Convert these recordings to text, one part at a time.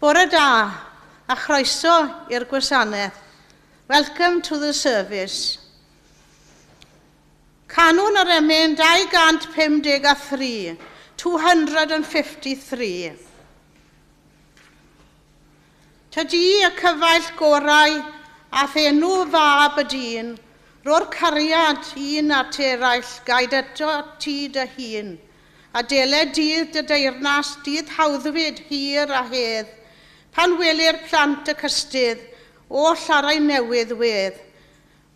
Bore da a chroeso i'r gwasanaeth. Welcome to the service. Canwn yr emyn 253, 253. Tydi y cyfaill gorau a thenw fab y dyn, ro'r cariad un at eraill gaid eto ti dy hun, a dele dydd dy deyrnas, dydd hawddfyd hir a hedd, pan welir plant y cystudd, oll ar ei newydd wedd.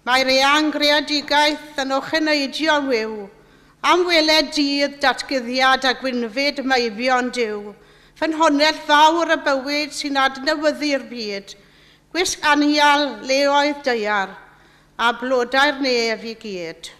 Mae'r eang greadigaeth yn ocheneidio wiw, am weled dydd datguddiad a gwynfyd meibion Duw, ffynhonnell fawr y bywyd sy'n adnewyddu'r byd, gwisg anial leoedd daear, a blodau'r nef i gyd.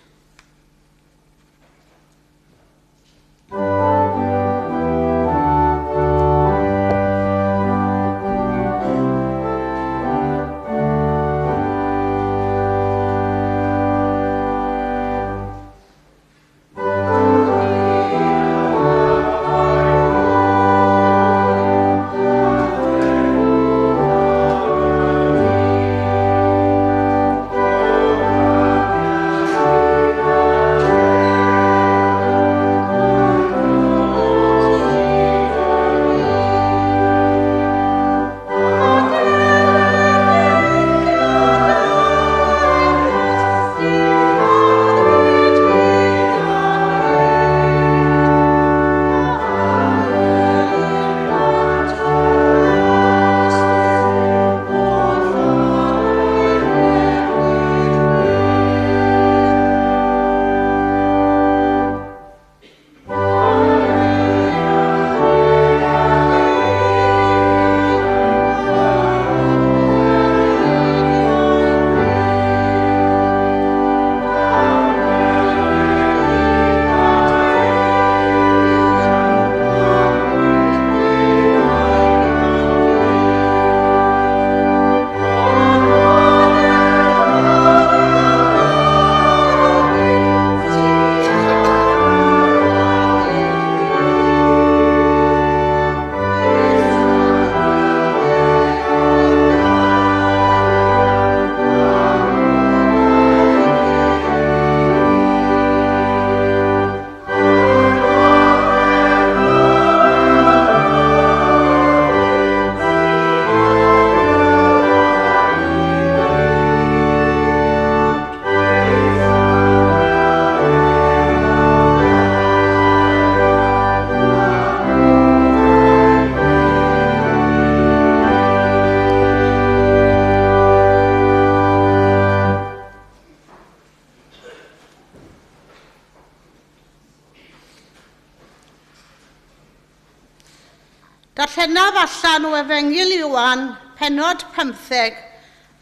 Darllenaf allan o Efengyl Ioan, pennod 15,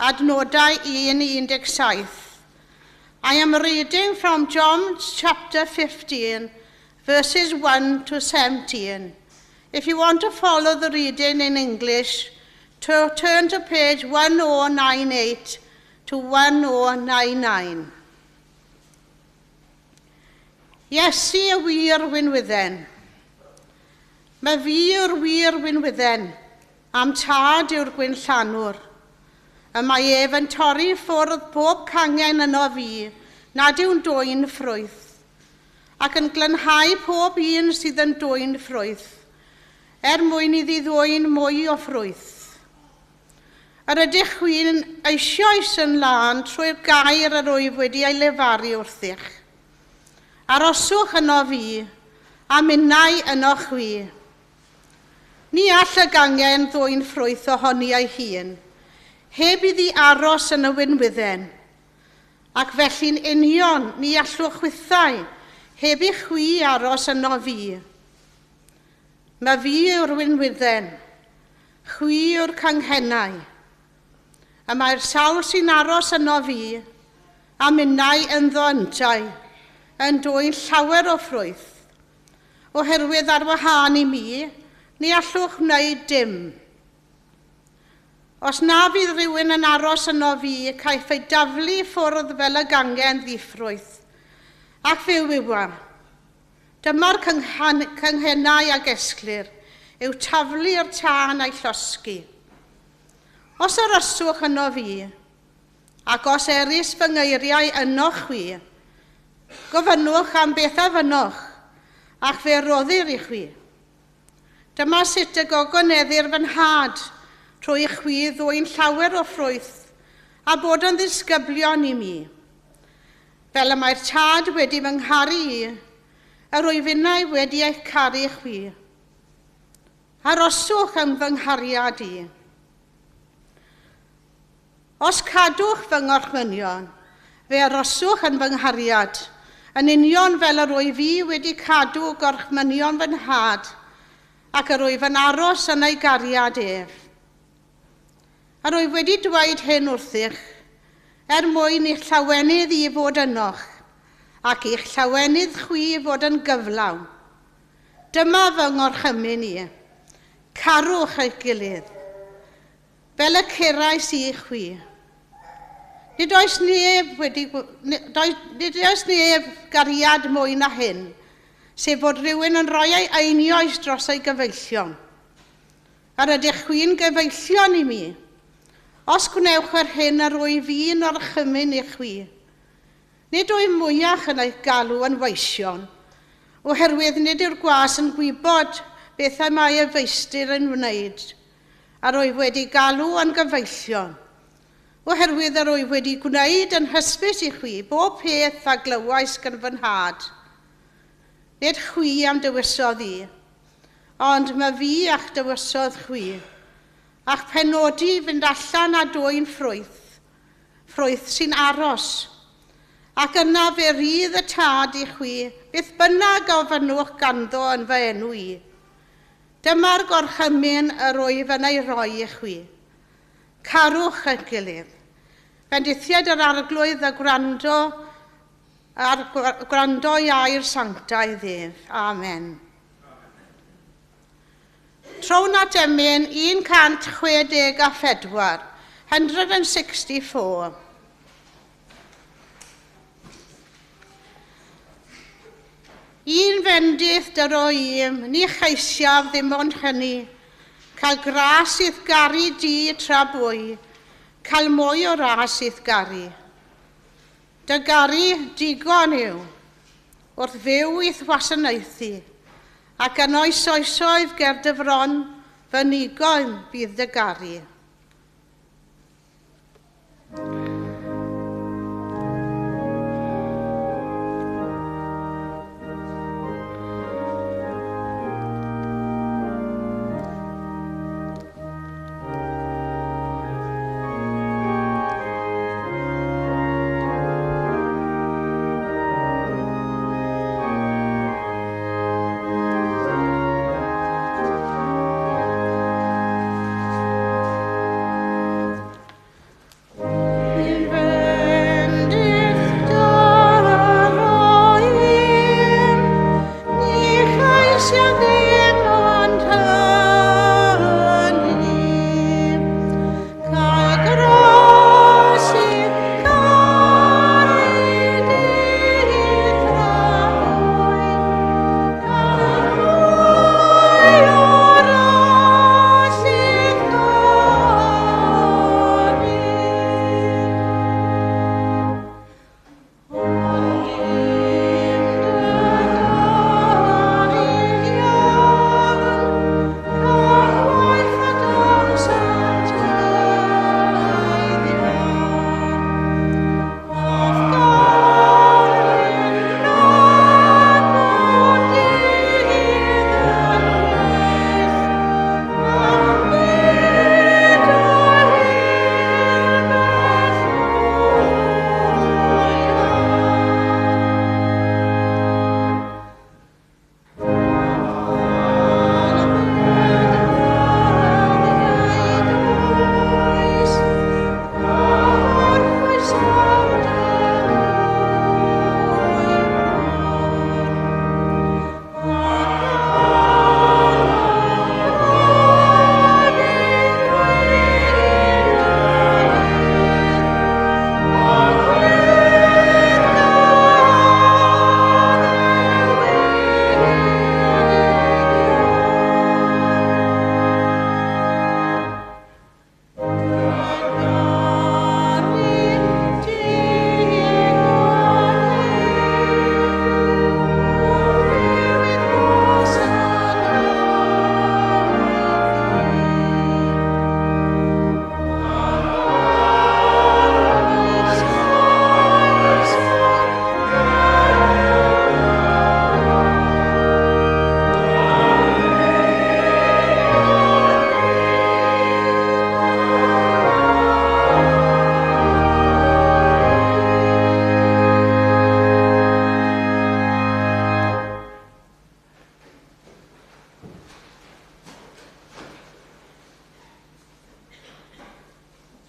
adnodau 1 i 17. I am reading from John chapter 15, verses 1 to 17. If you want to follow the reading in English, to turn to page 1098 to 1099. Iesu y wir winwydden. Mae fi yw'r wir winwydden, a'm tad yw'r gwynllanwr. Y mae ef yn torri ffwrdd pob cangen yno fi, nad yw'n dwyn ffrwyth, ac yn glanhau pob un sydd yn dwyn ffrwyth, er mwyn iddi ddwyn mwy o ffrwyth. Yr ydych chwi'n eisoes yn lân trwy'r gair yr wyf wedi ei lefaru wrthych. Aroswch yno fi, a minnau yno chwi. Ni all y gangen ddwyn ffrwyth ohoni ei hun, heb iddi aros yn y winwydden. Ac felly'n union ni allwch chwithau heb i chwi aros yno fi. Mae fi yw'r winwydden, chwi yw'r canghennau. Y mae'r sawl sy'n aros yno fi, a minnau ynddo yntau, yn dwyn llawer o ffrwyth. Oherwydd ar wahân i mi, ni allwch wneud dim. Os na fydd rhywun yn aros yno fi, caiff ei daflu i ffwrdd fel y gangen ddiffrwyth, ac fe wywa. Dyma'r cynghennau a gesglir. Yw taflu i'r tân a'i llosgi. Os aroswch yno fi, ac os erys fy ngeiriau yno chwi, gofynnwch am beth a fynnoch, ac fe roddir i chwi. Dyma sut y gogoneddir fy nhad trwy chwi ddwyn llawer o ffrwyth a bod yn ddisgyblion i mi. Fel y mae'r tad wedi fy ngharu i, yr wyf innau wedi eich caru chwi. Aroswch yn fy nghariad i. Os cadwch fy ngorchmynion, fe aroswch yn fy nghariad, yn union fel yr wyf fi wedi cadw gorchmynion fy nhad, ac yr wyf yn aros yn ei gariad ef. Yr wyf wedi dweud hyn wrthych, er mwyn i'ch llawenydd i fod ynoch, ac i'ch llawenydd chwi fod yn gyflawn. Dyma fy ngorchymyn i. Carwch eich gilydd, fel y cerais i chwi. Nid oes neb wedi, nid oes neb gariad mwy na hyn, sef bod rhywun yn rhoi ei einioes dros ei gyfeillion. Yr ydych chwi'n gyfeillion i mi, os gwnewch yr hyn yr wyf fi'n orchymyn i chwi. Nid wyf mwyach yn eich galw yn weision, oherwydd nid yw'r gwas yn gwybod beth y mae ei feistr yn wneud, a rwyf wedi galw yn gyfeillion, oherwydd yr wyf wedi gwneud yn hysbys i chwi bob peth a glywais gan fy nhad. Nid chwi am dywysodd i, ond mae fi a'ch dywysodd chwi, a'ch penodi fynd allan a dwyn ffrwyth, ffrwyth sy'n aros. Ac yna fe rydd y tad i chwi, beth bynnag a ofynnwch ganddo yn fy enw i. Dyma'r gorchymyn yr wyf yn ei roi i chwi. Carwch eich gilydd. Bendithiad yr Arglwydd a gwrando, ar gwrando i air sanctaidd ef. Amen. Trown at emyn 164, 164. Un fendith dyro i'm, ni cheisiaf ddim ond hynny, cael gras i'th garu di tra bwy, cael mwy o ras i'th garu. Dy garu digon yw, wrth fyw i'th wasanaethu, ac yn oes oesoedd ger dy fron, fy nigon bydd dy garu.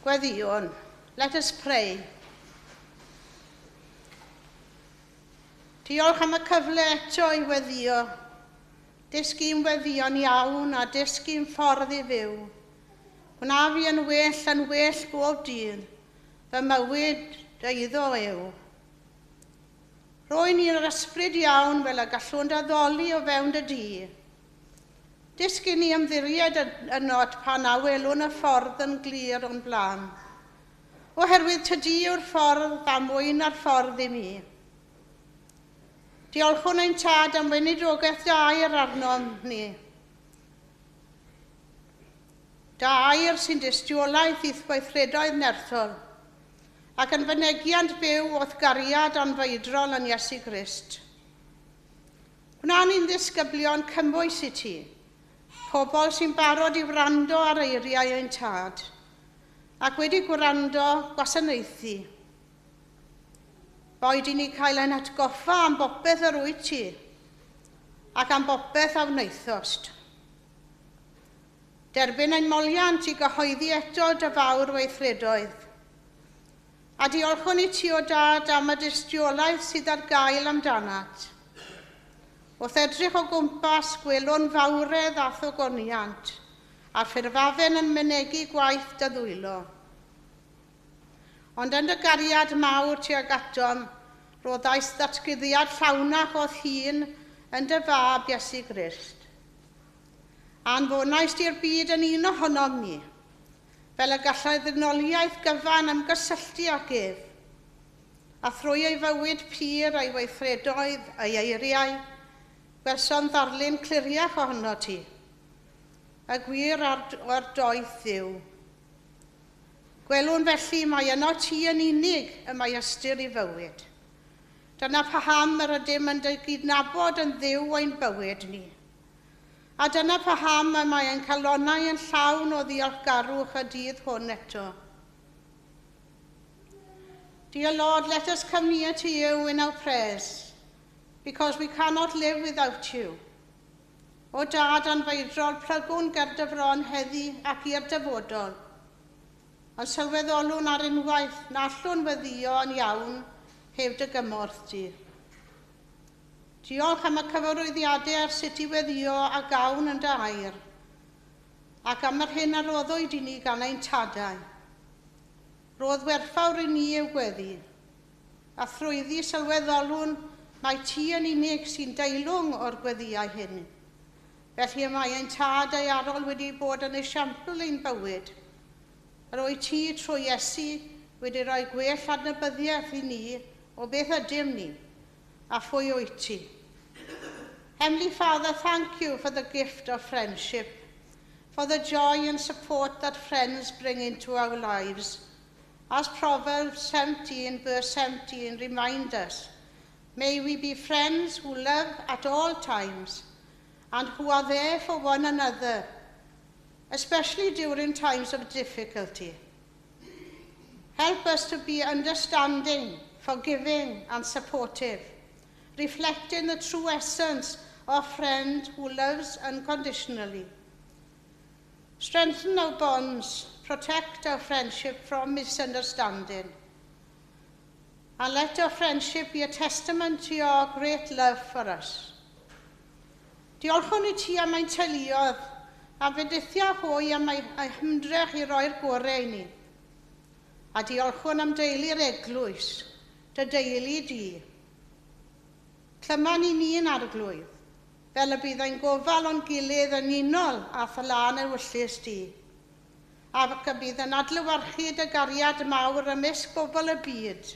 Gweddïwn. Let us pray. Diolch am y cyfle eto i weddio. Dysgu'n weddïo'n iawn a dysgu'n ffordd i fyw. Gwna fi yn well yn well bob dydd. Fy mywyd dy eiddo yw. Rhoi ni'r ysbryd iawn fel y gallwn dy addoli o fewn dy dŷ. Dysg i ni ymddiried ynot pan na welwn y ffordd yn glir o'n blaen. Oherwydd tydi yw'r ffordd a mwy na'r ffordd i mi. Diolchwn ein tad am weinidogaeth dy air arnom ni. Dy air sy'n dystiolaeth i'th weithredoedd nerthol, ac yn fynegiant byw o'th gariad anfeidrol yn Iesu Grist. Gwna ni'n ddisgyblion cymwys i ti, pobl sy'n barod i wrando ar eiriau ein tad, ac wedi gwrando gwasanaethu. Boed i ni cael ein hatgoffa am bopeth yr wyt ti, ac am bopeth a wnaethost. Derbyn ein moliant i gyhoeddi eto dy fawr weithredoedd. A diolchwn i ti o dad am y dystiolaeth sydd ar gael amdanat. Wrth edrych o gwmpas, gwelwn fawredd a thogoniant, a ffurfafen yn mynegi gwaith dy ddwylo. Ond yn dy gariad mawr tuag atom, roddais ddatguddiad llawnach o'th hun yn dy fab Iesu Grist. Anfonais i'r byd yn un ohonom ni, fel y gallai ddynoliaeth gyfan ymgysylltu ag ef, a thrwy ei fywyd pur a'i weithredoedd a'i eiriau, gwelsom ddarlun cliriach ohono ti, y gwir a'r doeth Dduw. Gwelwn felly mai yno ti yn unig y mae ystyr i fywyd. Dyna paham yr ydym yn dy gydnabod yn Dduw ein bywyd ni. A dyna paham y mae ein calonnau yn llawn o ddiolchgarwch y dydd hwn eto. Dear Lord, let us come near to you in our prayers, because we cannot live without you. O dad anfeidrol, plygwn ger dy fron heddi ac i'r dyfodol. Ond sylweddolwn ar unwaith na allwn weddio yn iawn heb dy gymorth di. Diolch am y cyfarwyddiadau ar sut i weddio a gawn yn dy air, ac am yr hyn a roddwyd i ni gan ein tadau. Rodd werthfawr i ni yw gweddi, a thrwyddi sylweddolwn mai ti yn unig sy'n deilwng o'r gweddïau hyn. Felly y mae ein tad daearol wedi bod yn esiampl ein bywyd. Yr wyt ti trwy Iesu wedi rhoi gwell adnabyddiaeth i ni o beth ydym ni, a phwy wyt ti. Heavenly Father, thank you for the gift of friendship, for the joy and support that friends bring into our lives. As Proverbs 17, verse 17 remind us, may we be friends who love at all times and who are there for one another, especially during times of difficulty. Help us to be understanding, forgiving and supportive, reflecting the true essence of a friend who loves unconditionally. Strengthen our bonds, protect our friendship from misunderstanding, and let our friendship be a testament to your great love for us. Diolchwn i ti am ein teuluoedd, a fendithia hwy am eu hymdrech i roi'r gorau i ni. A diolchwn am deulu'r eglwys, dy deulu di. Clyma ni ni'n arglwydd, fel y bydd ein gofal o'n gilydd yn unol â lân ewyllys di. Ac y bydd yn adlewyrchu dy gariad mawr ymysg bobl y byd.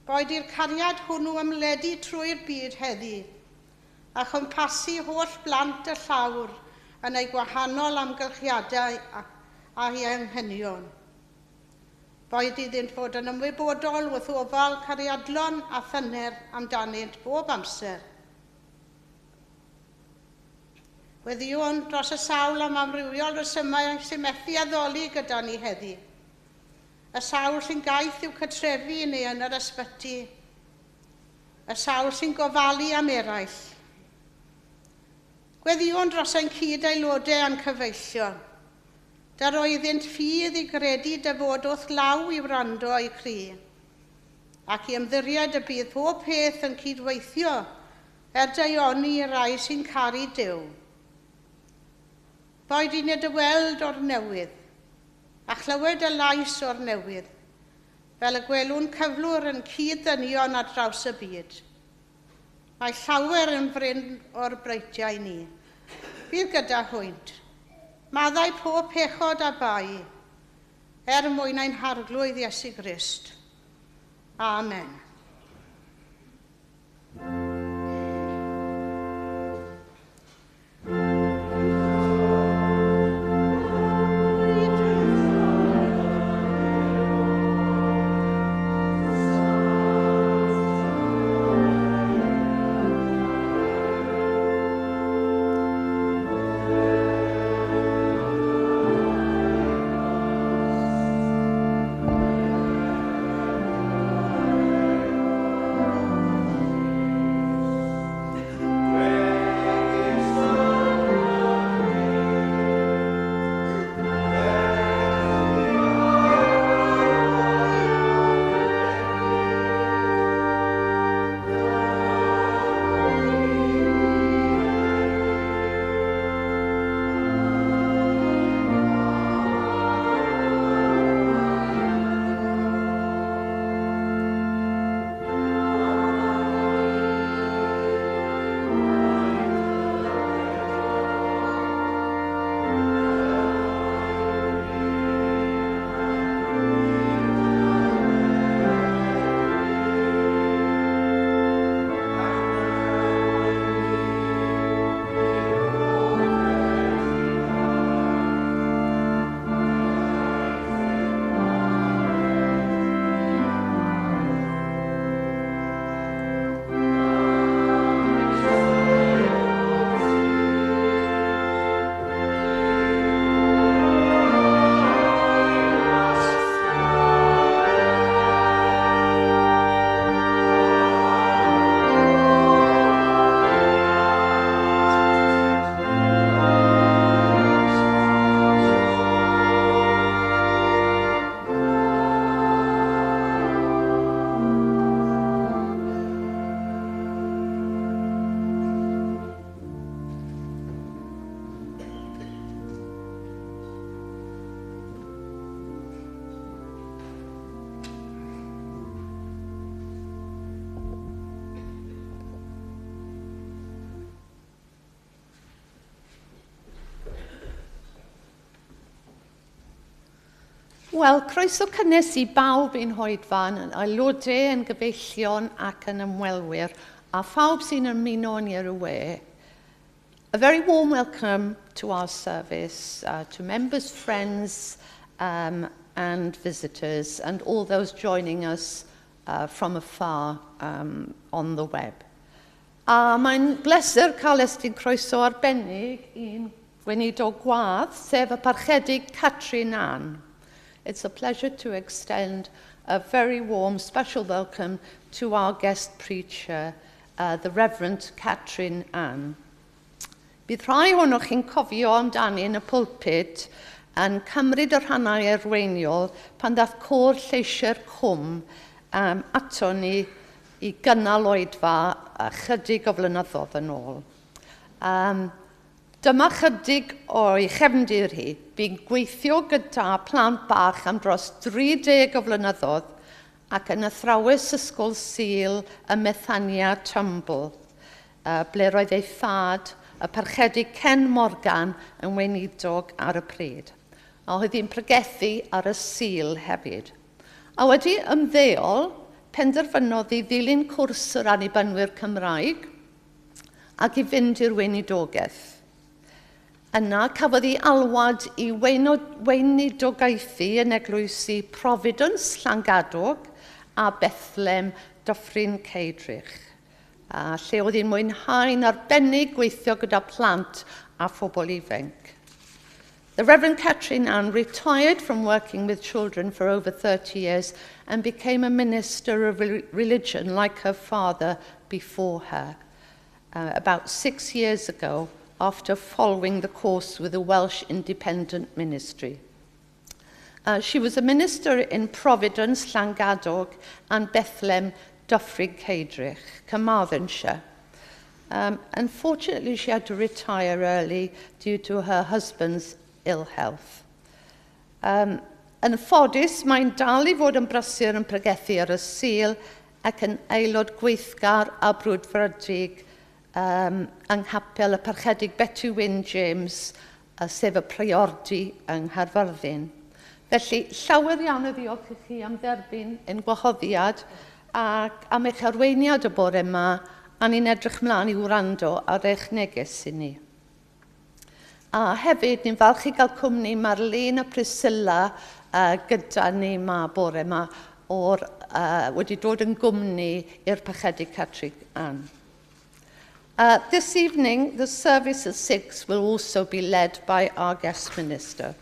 Boed i'r cariad hwnnw ymledu trwy'r byd heddi, a chwmpasu holl blant y llawr yn eu gwahanol amgylchiadau a'u anghenion. Boed iddynt fod yn ymwybodol wrth ofal cariadlon a thyner amdanynt bob amser. Gweddïwn dros y sawl am amrywiol resymau sy'n methu addoli gyda ni heddi. Y sawl sy'n gaeth i'w cartrefi neu yn yr ysbyty. Y sawl sy'n gofalu am eraill. Gweddïwn dros ein cyd-aelodau a'n cyfeillion. Dyr oeddynt ffydd i gredu dy fod wrth law i wrando eu cri, ac i ymddiried y bydd pob peth yn cydweithio er daioni i rai sy'n caru Duw. Boed i ni dy weld o'r newydd, a chlywed y lais o'r newydd, fel y gwelwn cyflwr ein cyd-ddynion ar draws y byd. Mae llawer yn brin o'r breintiau ni. Bydd gyda hwynt. Maddau pob pechod a bai, er mwyn ein Harglwydd Iesu Grist. Amen. Wel, croeso cynnes i bawb i'n hoedfan, yn aelodau, yn gyfeillion ac yn ymwelwyr, a phawb sy'n ymuno ni ar y we. A very warm welcome to our service, to members, friends, and visitors, and all those joining us from afar on the web. A mae'n bleser cael estyn croeso arbennig i'n gweinidog gwadd, sef y Parchedig Catrin Ann. It's a pleasure to extend a very warm special welcome to our guest preacher, the Reverend Catrin Ann. Bydd rhai ohonoch chi'n cofio amdani yn y pulpit yn cymryd y rhannau arweiniol pan ddath Côr Lleisiau'r Cwm ato ni i gynnal oedfa ychydig o flynyddoedd yn ôl. Dyma chydig o'i chefndir hi. Bu'n gweithio gyda plant bach am dros 30 o flynyddoedd ac yn athrawes ysgol Sul ym Methania Tumble, ble roedd ei thad, y Parchedig Ken Morgan, yn weinidog ar y pryd. A oedd hi'n pregethu ar y Sul hefyd. A wedi ymddeol, penderfynodd i ddilyn cwrs yr Annibynwyr Cymraeg ac i fynd i'r weinidogaeth. Yna cafodd ei alwad i weinidogaethu yn eglwysi Providence Llangadog a Bethlehem Dyffryn Ceidrych, a lle oedd hi'n mwynhau'n arbennig gweithio gyda plant a phobl ifanc. The Reverend Catrin Ann retired from working with children for over 30 years and became a minister of religion like her father before her, about 6 years ago, after following the course with the Welsh Independent Ministry. She was a minister in Providence, Llangadog, and Bethlehem, Dyffryn Cedrych, Carmarthenshire. Unfortunately, she had to retire early due to her husband's ill health. Yn ffodus, mae'n dal i fod yn brysur yn pregethu ar y Sul ac yn aelod gweithgar a brwdfrydig yng nghapel y Parchedig Betty Wyn James, sef y priordy yng Nghaerfyrddin. Felly, llawer iawn o ddiolch i chi am dderbyn ein gwahoddiad ac am eich arweiniad y bore yma, a ni'n edrych mlaen i wrando ar eich neges i ni. A hefyd, ni'n falch i gael cwmni Marlene a Priscilla gyda ni ma bore yma o'r, wedi dod yn gwmni i'r Parchedig Catrin Ann. This evening, the service at 6 will also be led by our guest minister.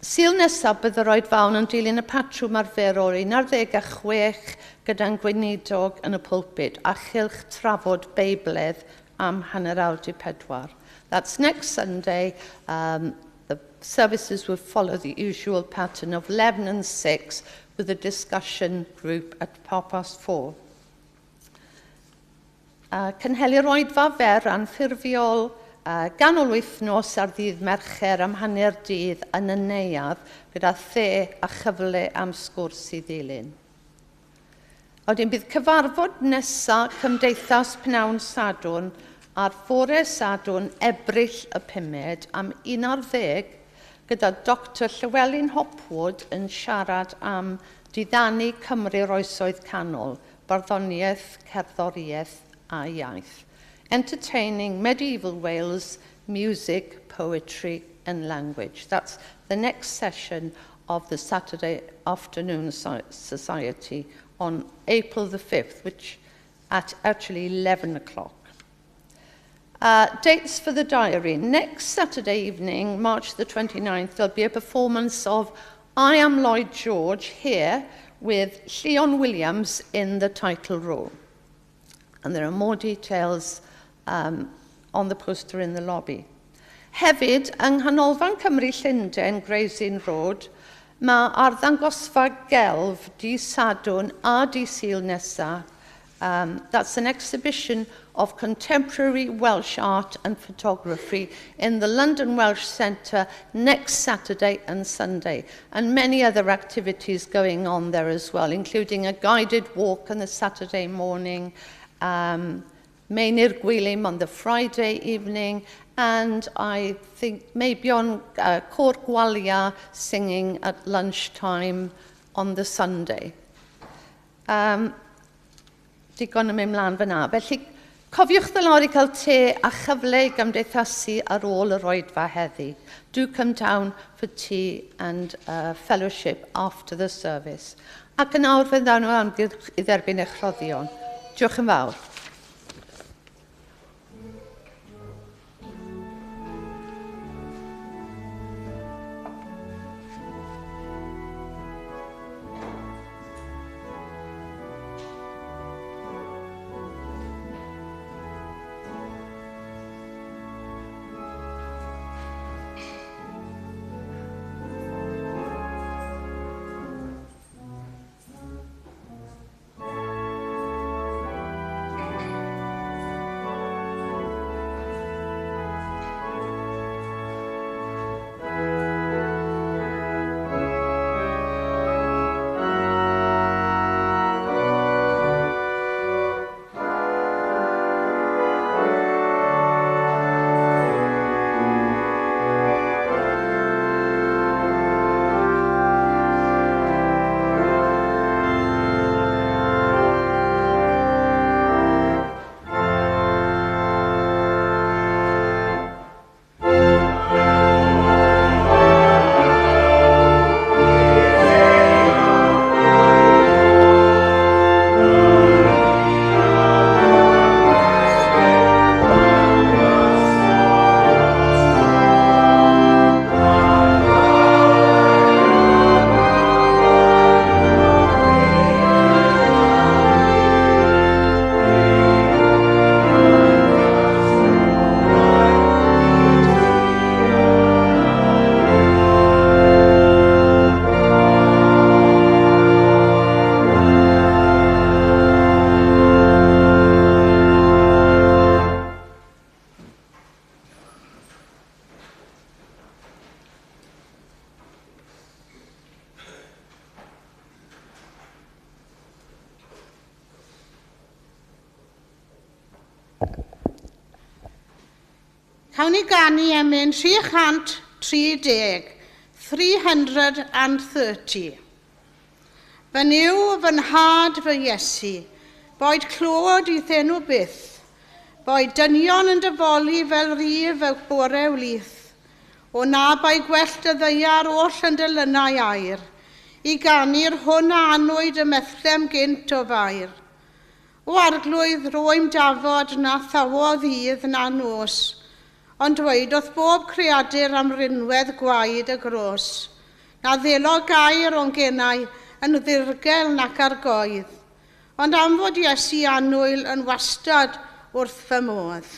Sul nesaf bydd yr oedfaon yn dilyn y patrwm arferol 16 gyda'n gweinidog yn y pulpit a chylch trafod Beibledd am 3:30. That's next Sunday. The services will follow the usual pattern of 11 and 6 with a discussion group at 4:30. Cynhelir oedfa fer anffurfiol ganol wythnos ar ddydd Mercher am hanner dydd yn y neuadd gyda the a chyfle am sgwrs i ddilyn. Wedyn bydd cyfarfod nesaf Cymdeithas Pnawn Sadwrn ar fore Sadwrn Ebrill y 5 am 11 gyda Dr Llywelyn Hopwood yn siarad am diddanu Cymru'r Oesoedd Canol, barddoniaeth, cerddoriaeth a iaith. Entertaining Medieval Wales, Music, Poetry and Language. That's the next session of the Saturday Afternoon Society on April the 5th, which at actually 11 o'clock. Dates for the diary. Next Saturday evening, March the 29th, there'll be a performance of I Am Lloyd George here with Leon Williams in the title role. And there are more details on the poster in the lobby. Hefyd, yng Nghanolfan Cymru Llundain, Gray's Inn Road, mae arddangosfa gelf dydd Sadwrn a dydd Sul nesaf. That's an exhibition of contemporary Welsh art and photography in the London Welsh Centre next Saturday and Sunday, and many other activities going on there as well, including a guided walk on the Saturday morning, Meinir Gwilym on the Friday evening, and I think maybe on Côr Gwalia singing at lunchtime on the Sunday. Digon yn mynd mlaen fyna. Felly, cofiwch ddod lawr i cael te a chyfle i gymdeithasu ar ôl yr oedfa heddi. Do come down for tea and fellowship after the service. Ac yn awr fe ddawn nhw amgylch i dderbyn eich rhoddion. Diolch yn fawr. Cawn ni ganu emyn 330, 330. Fy Nuw, fy nhad, fy Iesu, boed clod i'th enw byth, boed dynion yn dy foli fel rif y bore wlith, o na bai gwellt y ddaear oll yn dy lynau aur, i ganu'r hwn a anwyd ym Methlem gynt o Fair. O Arglwydd, rwy'm dafod na thawodd ddydd na nos, ond dweud wrth bob creadur am rinwedd gwaed y gros, na ddelo gair o'n genau yn ddirgel nac ar goedd, ond am fod Iesu annwyl yn wastad wrth fy modd.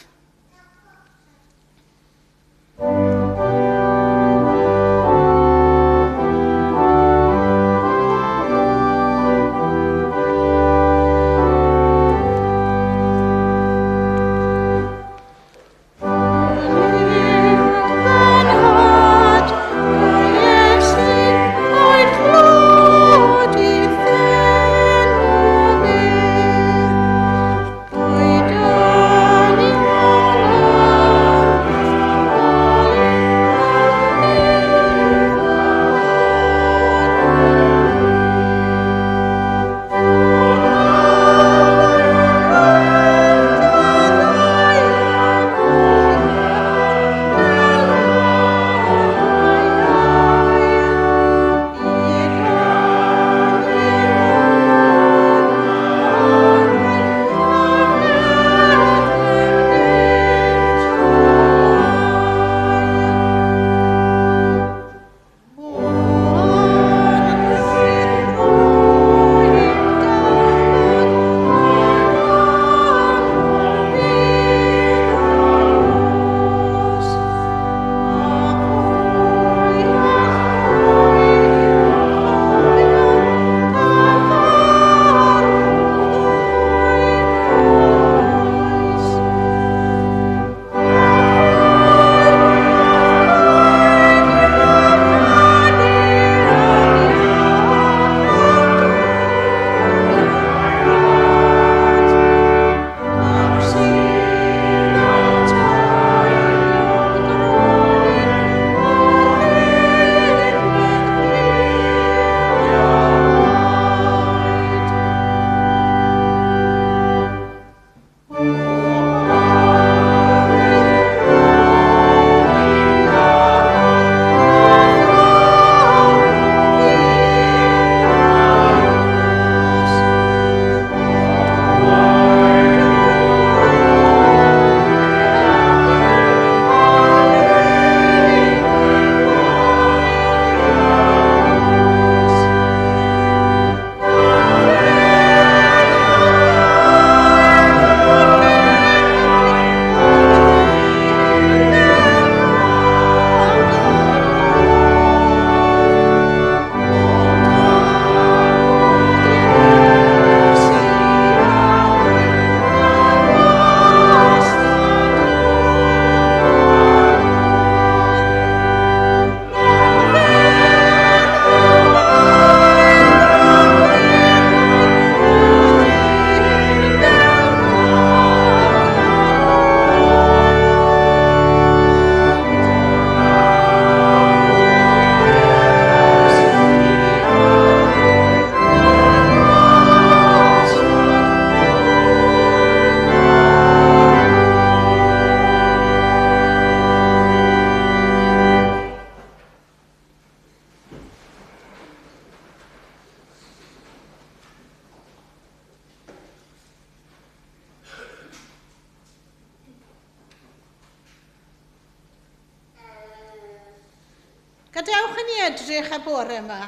Gadewch i ni edrych y bore yma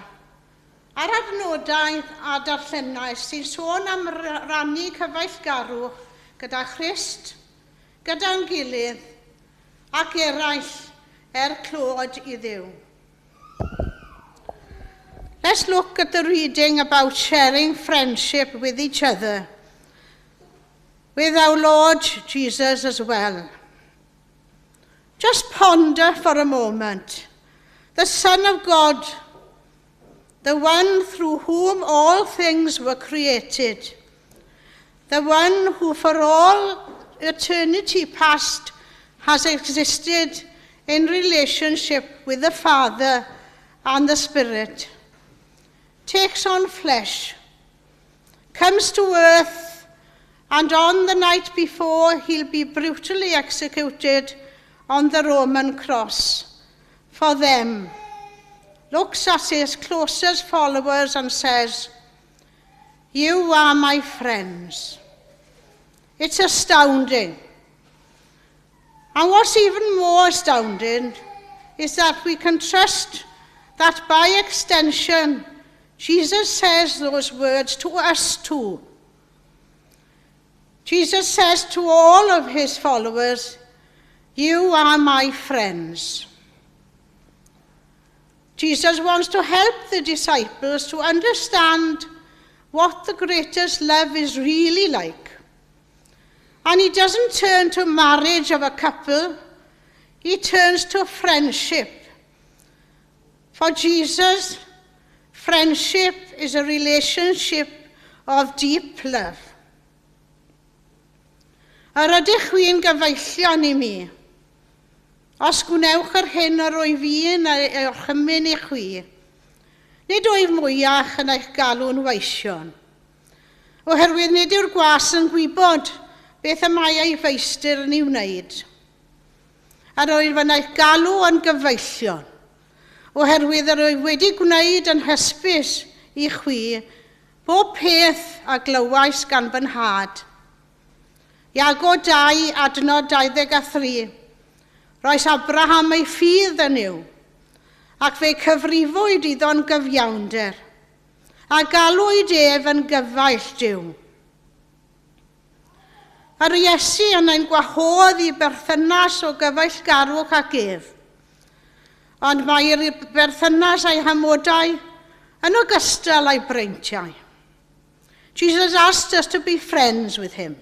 ar adnodau a darllenau sy'n sôn am rannu cyfeillgarwch gyda Christ, gyda'n gilydd ac eraill er clod i Dduw. Let's look at the reading about sharing friendship with each other, with our Lord Jesus as well. Just ponder for a moment. The Son of God, the one through whom all things were created, the one who for all eternity past has existed in relationship with the Father and the Spirit, takes on flesh, comes to earth, and on the night before he'll be brutally executed on the Roman cross for them, looks at his closest followers and says, "You are my friends." It's astounding. And what's even more astounding is that we can trust that by extension, Jesus says those words to us too. Jesus says to all of his followers, "You are my friends." Jesus wants to help the disciples to understand what the greatest love is really like. And he doesn't turn to marriage of a couple, he turns to friendship. For Jesus, friendship is a relationship of deep love. Yr ydych chwi'n gyfeillion i mi, os gwnewch yr hyn yr wyf i'n ei orchymyn i chwi. Nid wyf mwyach yn eich galw'n weision, oherwydd nid yw'r gwas yn gwybod beth y mae ei feistr yn ei wneud. Yr wyf yn eich galw yn gyfeillion, oherwydd yr wyf wedi gwneud yn hysbys i chwi bob peth a glywais gan fy Nhad. Iago 2, adnod 23. Roes Abraham ei ffydd yn Nuw, ac fe cyfrifwyd iddo'n gyfiawnder, a galwyd ef yn gyfaill Duw. Yr Iesu yn ein gwahodd i berthynas o gyfeillgarwch ac ef, ond mae'r berthynas a'i hamodau yn ogystal â'i breintiau. Jesus asked us to be friends with him.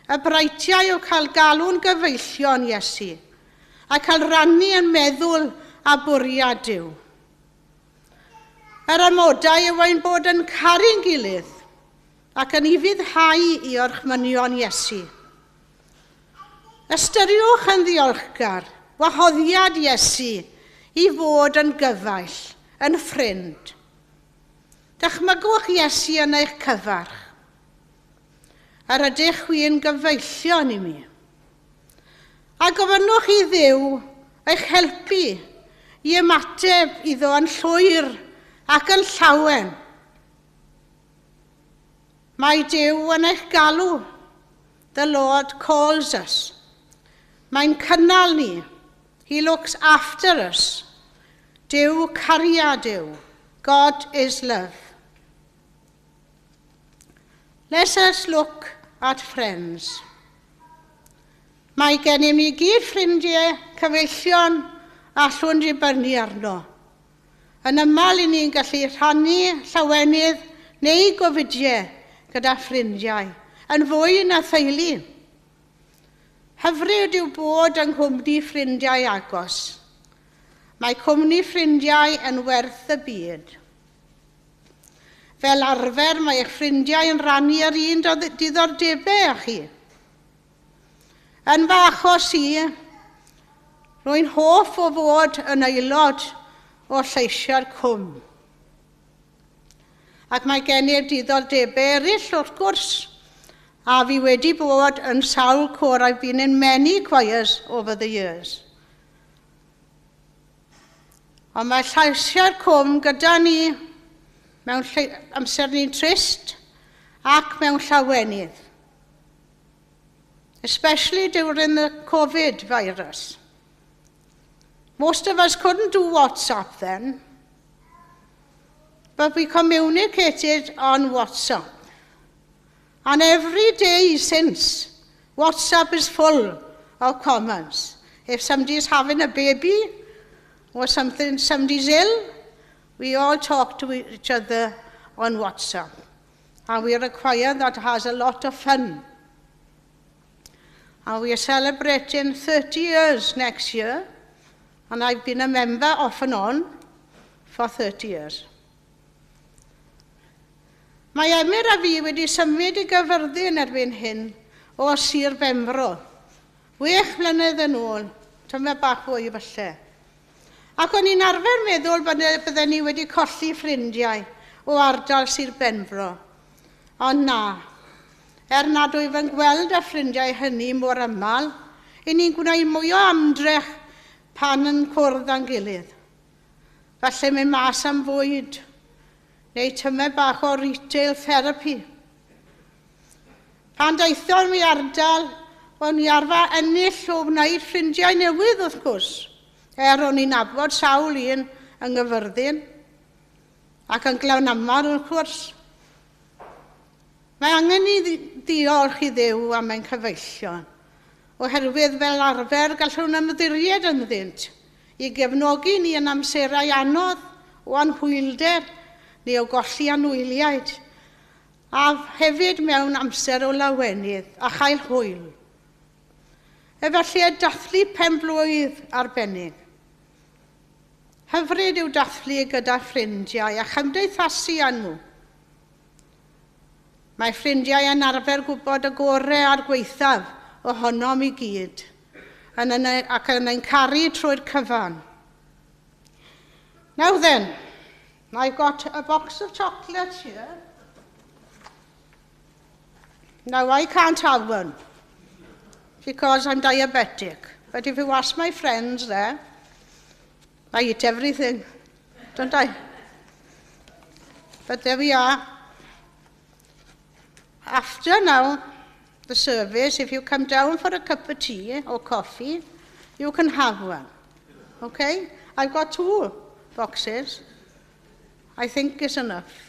Y breintiau o cael galw'n gyfeillion Iesu a cael rannu yn meddwl a bwriad Duw. Yr amodau yw ein bod yn caru'n gilydd ac yn ufuddhau i orchmynion Iesu. Ystyriwch yn ddiolchgar wahoddiad Iesu i fod yn gyfaill, yn ffrind. Dychmygwch Iesu yn eich cyfarch. Yr ydych chwi yn gyfeillion i mi. A gofynnwch i Dduw eich helpu i ymateb iddo yn llwyr ac yn llawen. Mae Duw yn eich galw. The Lord calls us. Mae'n cynnal ni. He looks after us. Duw cariad yw. God is love. Let us look at friends. Mae gennym ni gyd ffrindiau, cyfeillion allwn dibynnu arno. Yn aml i ni'n gallu rhannu llawenydd neu gofidiau gyda ffrindiau, yn fwy na theulu. Hyfryd yw bod yng nghwmni ffrindiau agos. Mae cwmni ffrindiau yn werth y byd. Fel arfer, mae eich ffrindiau yn rhannu yr un diddordebau â chi. Yn fy achos i, rwy'n hoff o fod yn aelod o Lleisiau'r Cwm. Ac mae gen i'r diddordebau eraill wrth gwrs, a fi wedi bod yn sawl côr. I've been in many choirs over the years. Ond mae Lleisiau'r Cwm gyda ni mewn amser ni'n trist ac mewn llawenydd. Especially during the COVID virus. Most of us couldn't do WhatsApp then, but we communicated on WhatsApp. And every day since, WhatsApp is full of comments. If somebody is having a baby or something, somebody's ill, we all talk to each other on WhatsApp. And we are a choir that has a lot of fun. And we are celebrating 30 years next year. And I've been a member off and on for 30 years. Mae Emyr a fi wedi symud i Gyfyrddin erbyn hyn o Sir Benfro. 6 mlynedd yn ôl, tymed bach fwy falle. Ac o'n i'n arfer meddwl bod bydden ni wedi colli ffrindiau o ardal Sir Benfro. Ond na, er nad wyf yn gweld y ffrindiau hynny mor aml, i ni'n gwneud mwy o ymdrech pan yn cwrdd â'n gilydd. Falle mynd mas am fwyd, neu tymed bach o retail therapy. Pan daethon mi ardal, o'n i arfer ennill o wneud ffrindiau newydd wrth gwrs. Er o'n i'n nabod sawl un yng Nghaerfyrddin ac yn Glanaman wrth gwrs. Mae angen i ddiolch i Dduw am ein cyfeillion, oherwydd fel arfer gallwn ymddiried ynddynt i gefnogi ni yn amserau anodd o anhwylder neu o golli anwyliaid, a hefyd mewn amser o lawenydd a chael hwyl. Efallai dathlu pen-blwydd arbennig. Hyfryd yw dathlu gyda ffrindiau a chymdeithasu â nhw. Mae ffrindiau yn arfer gwybod y gorau a'r gwaethaf ohonom i gyd yn, ac yn ein caru trwy'r cyfan. Now then, I've got a box of chocolates here. Now, I can't have one because I'm diabetic. But if you ask my friends there, I eat everything, don't I? But there we are. After now the service, if you come down for a cup of tea or coffee, you can have one. Okay? I've got two boxes. I think it's enough.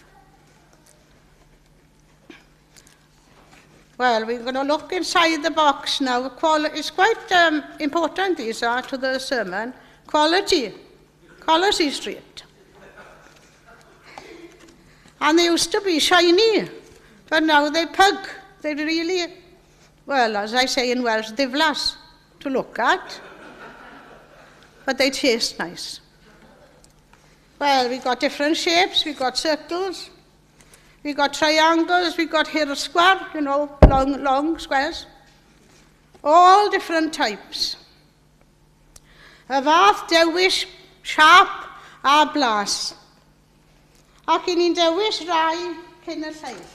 Well, we're going to look inside the box now. It's quite important, these are, to the sermon. Quality. Quality Street. And they used to be shiny, but now they pug. They really, well, as I say in Welsh, ddiflas to look at. But they taste nice. Well, we've got different shapes. We've got circles. We've got triangles. We've got hirsgwar, long, long squares. All different types. Y fath dewis siâp a blas. Ac i ni'n dewis rai cyn y lleill.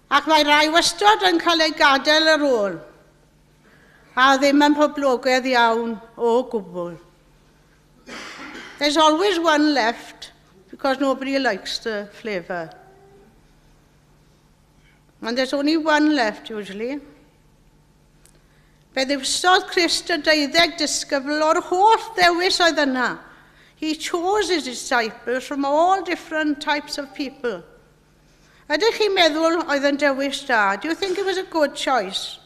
Ac mae rai wastad yn cael ei gadael ar ôl, a ddim yn poblogaidd iawn o gwbl. There's always one left because nobody likes the flavour. And there's only one left usually. Fe ddewisodd Crist y 12 disgybl o'r holl ddewis oedd yna. He chose his disciples from all different types of people. Ydych chi'n meddwl oedd yn dewis da? Do you think it was a good choice?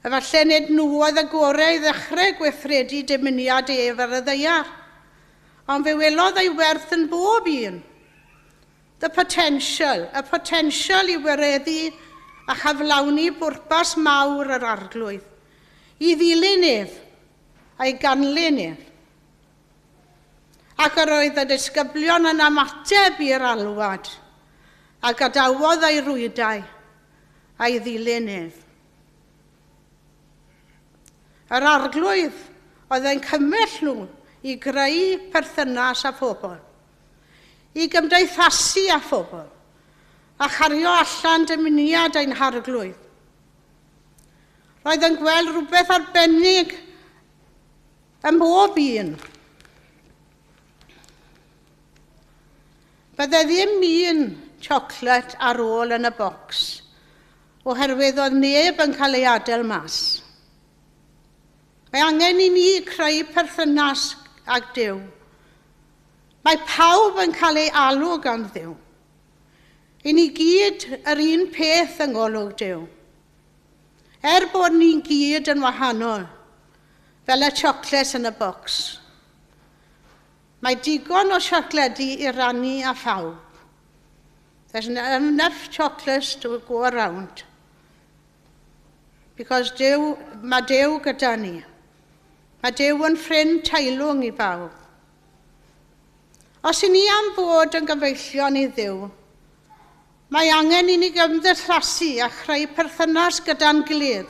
Efallai nid nhw oedd y gorau i ddechrau gweithredu dymuniad ef ar y ddaear. Ond fe welodd ei werth yn bob un. The potential, y potential i wireddu a chyflawni bwrpas mawr yr Arglwydd. I ddilyn ef a'i ganlyn ef. Ac yr oedd y disgyblion yn ymateb i'r alwad a gadawodd ei rwydau a'i ddilyn ef. Yr Arglwydd oedd yn cymell nhw i greu perthynas â phobl, i gymdeithasu â phobl, a chario allan dymuniad ein Harglwydd. Roedd yn gweld rhywbeth arbennig ym mhob un. Bydde ddim un chocolate ar ôl yn y bocs, oherwydd oedd neb yn cael ei adael mas. Mae angen i ni creu perthynas ag Duw. Mae pawb yn cael ei alw gan Dduw. I ni gyd yr un peth yng ngolwg Duw. Er bod ni'n gyd yn wahanol, fel y chocolates yn y bocs. Mae digon o siocledi i rannu â phawb. There's enough chocolates to go around. Because Duw, mae Duw gyda ni. Mae Duw yn ffrind teilwng i bawb. Os i ni am fod yn gyfeillion i Dduw, Mae angen i ni gymdeithasu a chreu perthynas gyda'n gilydd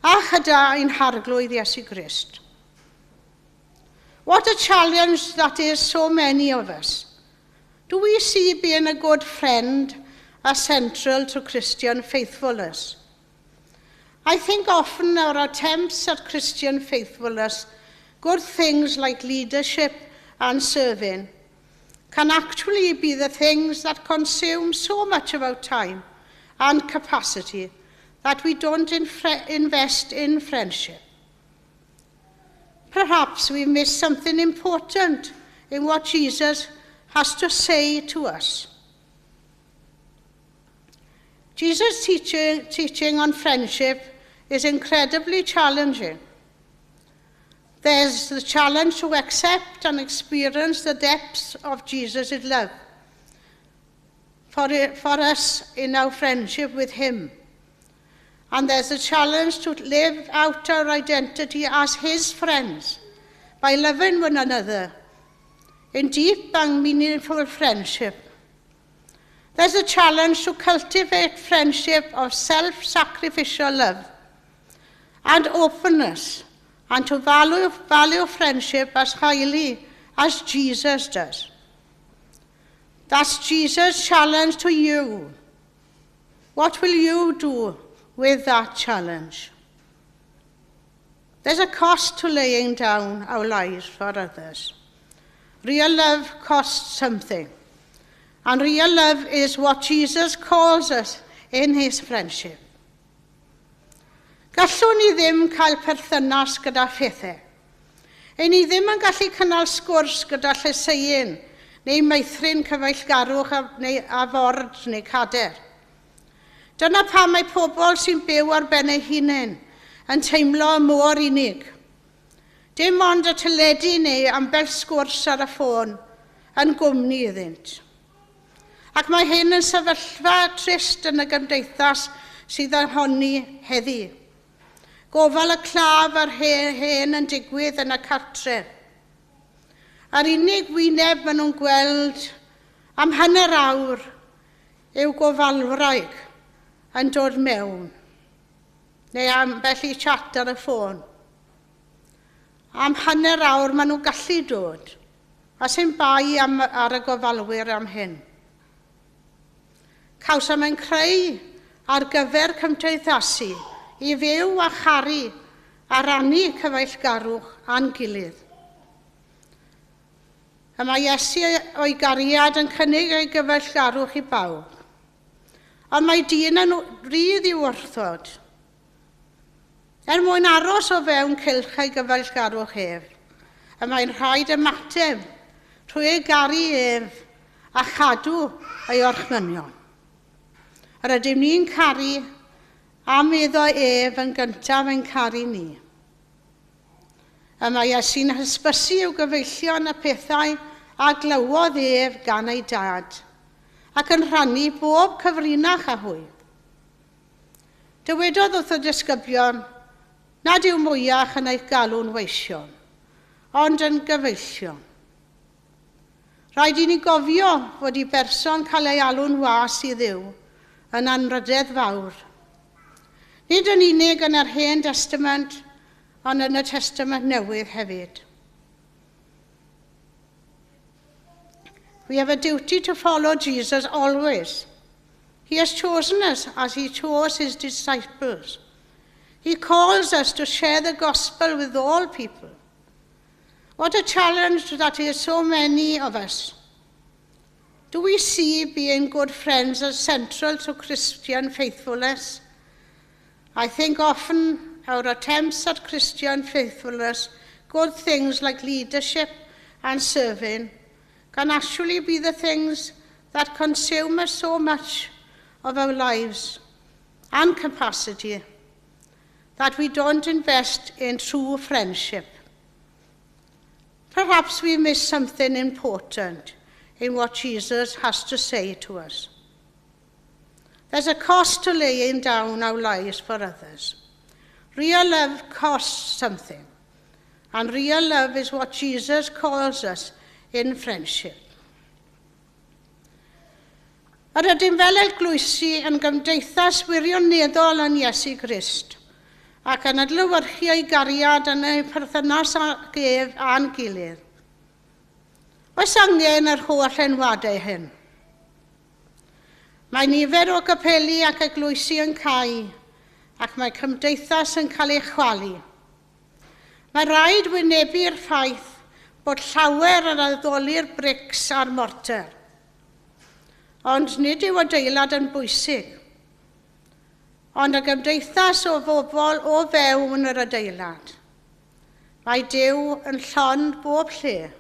a chyda ein Harglwydd Iesu Grist. What a challenge that is so many of us. Do we see being a good friend as central to Christian faithfulness? I think often our attempts at Christian faithfulness, good things like leadership and serving, can actually be the things that consume so much of our time and capacity that we don't invest in friendship. Perhaps we miss something important in what Jesus has to say to us. Jesus' teaching on friendship is incredibly challenging. There's the challenge to accept and experience the depths of Jesus' love for us in our friendship with him. And there's a challenge to live out our identity as his friends by loving one another in deep and meaningful friendship. There's a challenge to cultivate friendship of self-sacrificial love and openness, and to value friendship as highly as Jesus does. That's Jesus' challenge to you. What will you do with that challenge? There's a cost to laying down our lives for others. Real love costs something. And real love is what Jesus calls us in his friendship. Gallwn ni ddim cael perthynas gyda phethau. Ein ni ddim yn gallu cynnal sgwrs gyda llysieuyn neu meithrin cyfeillgarwch neu a ford neu cader. Dyna pam mae pobl sy'n byw ar ben eu hunain yn teimlo mor unig. Dim ond y teledu neu ambell sgwrs ar y ffôn yn gwmni iddynt. Ac mae hyn yn sefyllfa trist yn y gymdeithas sydd ohoni heddi. Gofal y claf a'r hen yn digwydd yn y cartref. A'r unig wyneb maen nhw'n gweld am hanner awr yw gofalwraig yn dod mewn, neu ambell i chat ar y ffôn. Am hanner awr maen nhw'n gallu dod, a sy'n bai ar y gofalwyr am hyn. Cawsom ein creu ar gyfer cymdeithasu i fyw a charu a rannu cyfeillgarwch â'n gilydd. Y mae Iesu o'i gariad yn cynnig ei gyfeillgarwch i bawb. Ond mae dyn yn rhydd i'w wrthod. Er mwyn aros o fewn cylch ei gyfeillgarwch ef, y mae'n rhaid ymateb trwy ei garu ef a chadw ei orchmynion. Yr ydym ni'n caru am iddo ef yn gyntaf yn caru ni. Y mae Iesu'n hysbysu i'w gyfeillion y pethau a glywodd ef gan ei dad, ac yn rhannu bob cyfrinach â hwy. Dywedodd wrth y disgyblion nad yw mwyach yn eich galw'n weision, ond yn gyfeillion. Rhaid i ni gofio fod i berson cael ei alw'n was i Dduw yn anrhydedd fawr. Nid yn unig yn yr Hen Testament, ond yn y Testament Newydd hefyd. We have a duty to follow Jesus always. He has chosen us as he chose his disciples. He calls us to share the gospel with all people. What a challenge that is so many of us. Do we see being good friends as central to Christian faithfulness? I think often our attempts at Christian faithfulness, good things like leadership and serving, can actually be the things that consume us so much of our lives and capacity that we don't invest in true friendship. Perhaps we miss something important in what Jesus has to say to us. There's a cost to laying down our lives for others. Real love costs something, and real love is what Jesus calls us in friendship. Yr ydym fel eglwysi yn gymdeithas wirioneddol yn Iesu Grist ac yn adlewyrchu ei gariad yn ei perthynas ag ef a'n gilydd. Oes angen yr holl enwadau hyn? Mae nifer o gapeli ac eglwysi yn cau ac mae cymdeithas yn cael ei chwalu. Mae rhaid wynebu'r ffaith bod llawer yn addoli'r brics a'r morter. Ond nid yw adeilad yn bwysig, ond y gymdeithas o bobl o fewn yr adeilad. Mae Duw yn llond bob lle,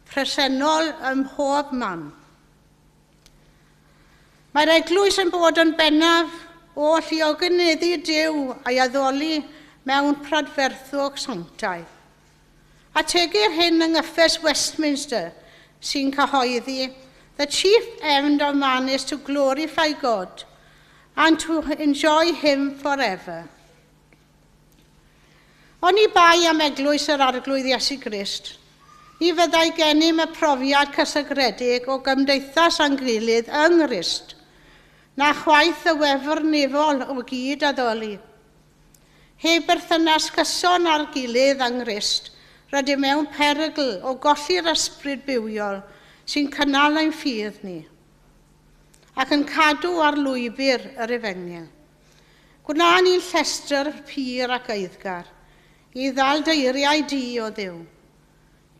presennol ym mhob man. Mae'r eglwys yn bod yn bennaf oll i ogoneddu Duw a'i addoli mewn prydferthwch sanctaidd. Ategir hyn yng Nghyffes Westminster sy'n cyhoeddi, "The chief end of man is to glorify God and to enjoy him forever." Oni bai am eglwys yr Arglwydd Iesu Grist, ni fyddai gennym y profiad cysegredig o gymdeithas â'n gilydd yng Nghrist, na chwaith y wefr nefol o gyd addoli. Heb berthynas cyson â'r gilydd yng Nghrist, rydym mewn perygl o golli'r ysbryd bywiol sy'n cynnal ein ffydd ni, ac yn cadw ar lwybr yr efengyl. Gwna ni'n llestr pur ac eiddgar, i ddal dy eiriau di, O Dduw.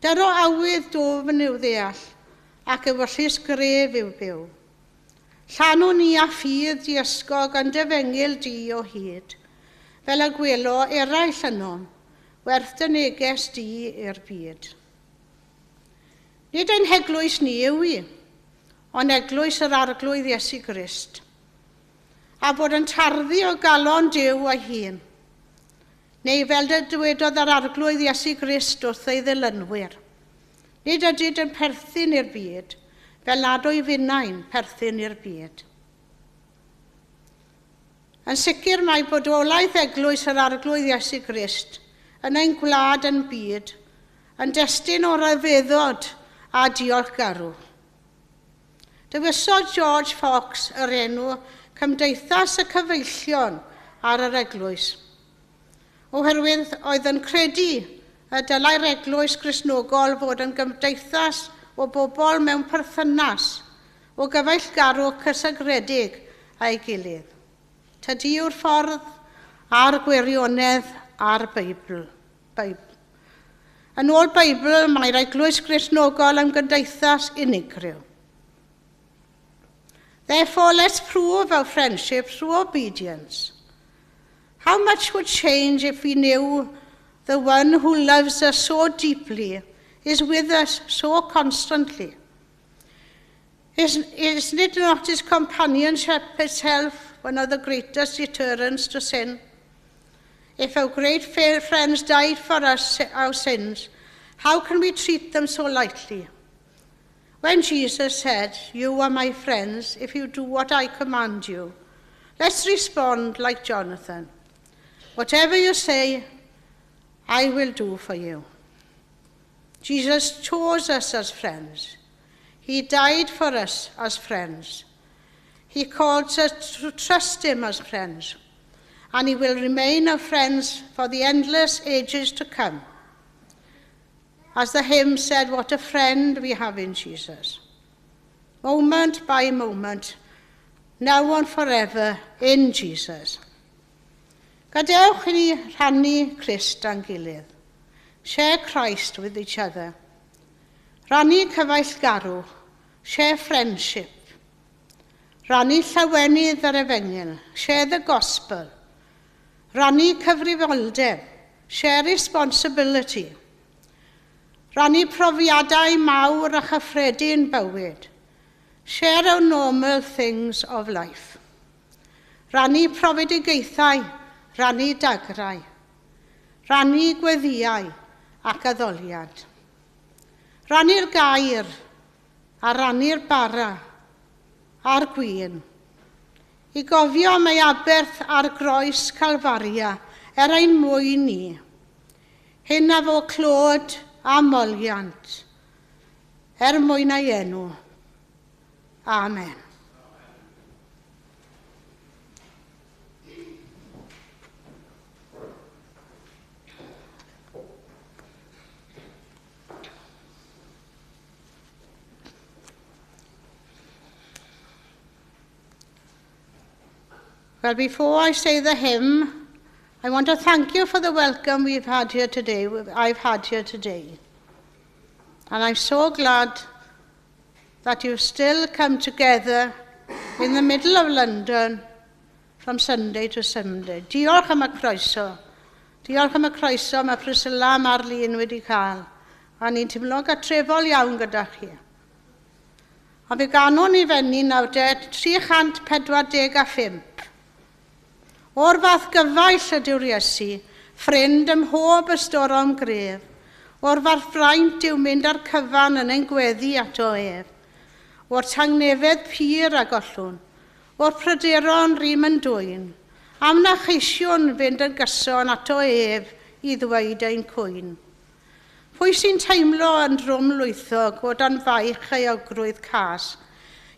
Dyro awydd dwfn i'w ddeall, ac ewyllys gref i'w byw. Llanw ni â ffydd diysgog yn dy efengyl di o hyd, fel y gwelo eraill ynom, werth dy neges di i'r byd. Nid ein heglwys ni yw hi, ond eglwys yr Arglwydd Iesu Grist, a bod yn tarddu o galon Duw ei hun. Neu fel dy dywedodd yr Arglwydd Iesu Grist wrth ei ddilynwyr, "Nid ydyd yn perthyn i'r byd, fel nad wyf finnau'n perthyn i'r byd." Yn sicr mae bodolaeth eglwys yr Arglwydd Iesu Grist yn ein gwlad yn byd yn destun o ryfeddod a diolchgarwch. Dewisodd George Fox yr enw Cymdeithas y Cyfeillion ar yr eglwys, oherwydd oedd yn credu y dylai'r eglwys Gristnogol fod yn gymdeithas o bobl mewn perthynas o gyfeillgarwch cysegredig â'i gilydd. Tydi yw'r ffordd a'r gwirionedd a'r Beibl. Beibl. Yn ôl Beibl, mae'r eglwys Gristnogol yn gymdeithas unigryw. Therefore, let's prove our friendship through obedience. How much would change if we knew the one who loves us so deeply is with us so constantly? Isn't it not his companionship itself one of the greatest deterrents to sin? If our great friends died for us, our sins, how can we treat them so lightly? When Jesus said, "You are my friends if you do what I command you," let's respond like Jonathan. "Whatever you say, I will do for you." Jesus chose us as friends. He died for us as friends. He calls us to trust him as friends. And he will remain our friends for the endless ages to come. As the hymn said, "What a friend we have in Jesus." Moment by moment, now and forever in Jesus. Gadewch i ni rhannu Crist â'n gilydd. Share Christ with each other. Rhannu cyfeillgarwch. Share friendship. Rhannu llawenydd yr efengyl. Share the gospel. Rhannu cyfrifoldeb. Share responsibility. Rhannu profiadau mawr a chyffredin bywyd. Share our normal things of life. Rhannu profedigaethau, rhannu dagrau. Rhannu gweddïau ac addoliad. Rhannu'r gair a rannu'r bara a'r gwin. I gofio am ei aberth ar groes Calfaria er ein mwyn ni. Hyn a fo clod a moliant er mwyn ei enw. Amen. Well, before I say the hymn, I want to thank you for the welcome we've had here today, I've had here today. And I'm so glad that you've still come together in the middle of London from Sunday to Sunday. Diolch am y croeso. Diolch am y croeso mae Priscilla a Marlene wedi cael. A ni'n teimlo gartrefol iawn gyda chi. A fe ganwn ni fyny nawr de 345. O'r fath gyfaill ydyw'r Iesu, ffrind ym mhob ystorom gref. O'r fath fraint yw mynd ar cyfan yn ein gweddi ato ef. O'r tangnefedd pur a gollwn, o'r pryderon rym yn dwyn, am na cheisiwn fynd yn gyson ato ef i ddweud ein cwyn. Pwy sy'n teimlo yn drwm lwythog o dan faich euogrwydd cas?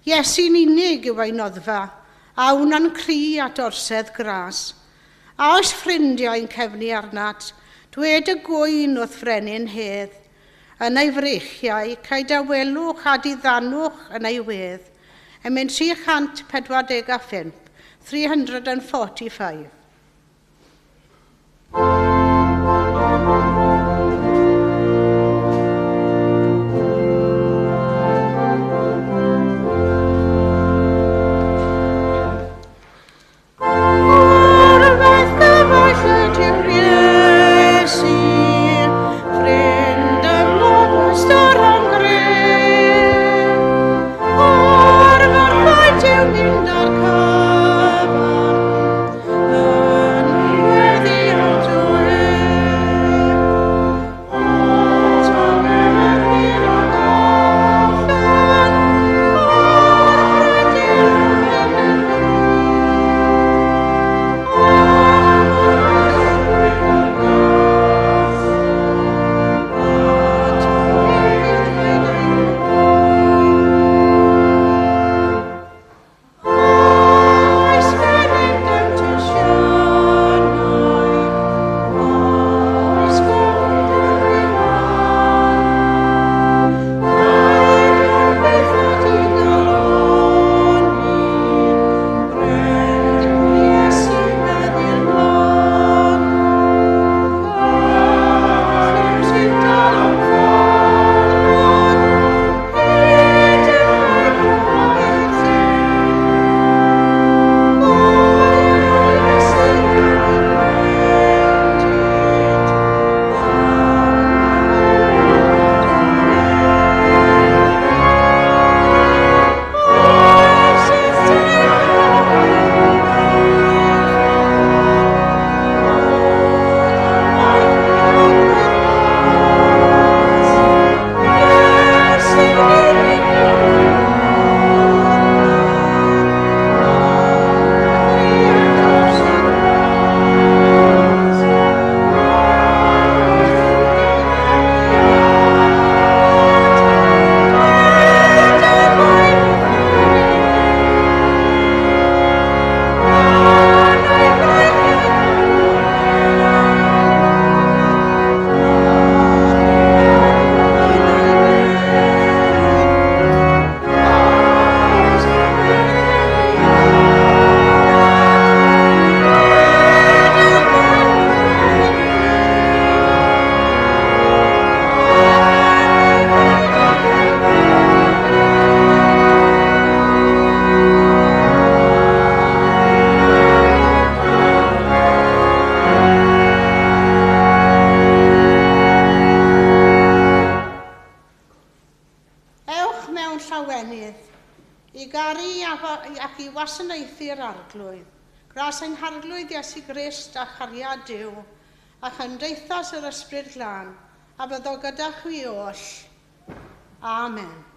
Iesu'n unig yw ei noddfa, a wna'n cri at orsedd gras. A oes ffrindiau'n cefnu arnat, dwed y gwyn wrth frenin hedd. Yn ei freichiau, cae dawelwch a diddanwch yn ei wedd. Emyn 345, 345. O'r fath gyfaill ydyw'r Iesu, ffrind ym mhob ystorom gref. O'r fath faint yw mynd â'r cyfan, yn gweddi ato ef. O tangnefedd pur a gollwn, o'r pryderon yn Oes gennym demtasiynau, oes gofid Paid byth â digalonni, Brenhin Iesu meddir glân. Gallwn sy'n dal o'n ffyddlon, hyd y rhaid lle. O Iesu endid, Ewch mewn llawenydd i garu ac i wasanaethu'r Arglwydd. Gras ein Harglwydd Iesu Grist a chariad Duw a chymdeithas yr Ysbryd Glân a fyddo gyda chwi oll. Amen.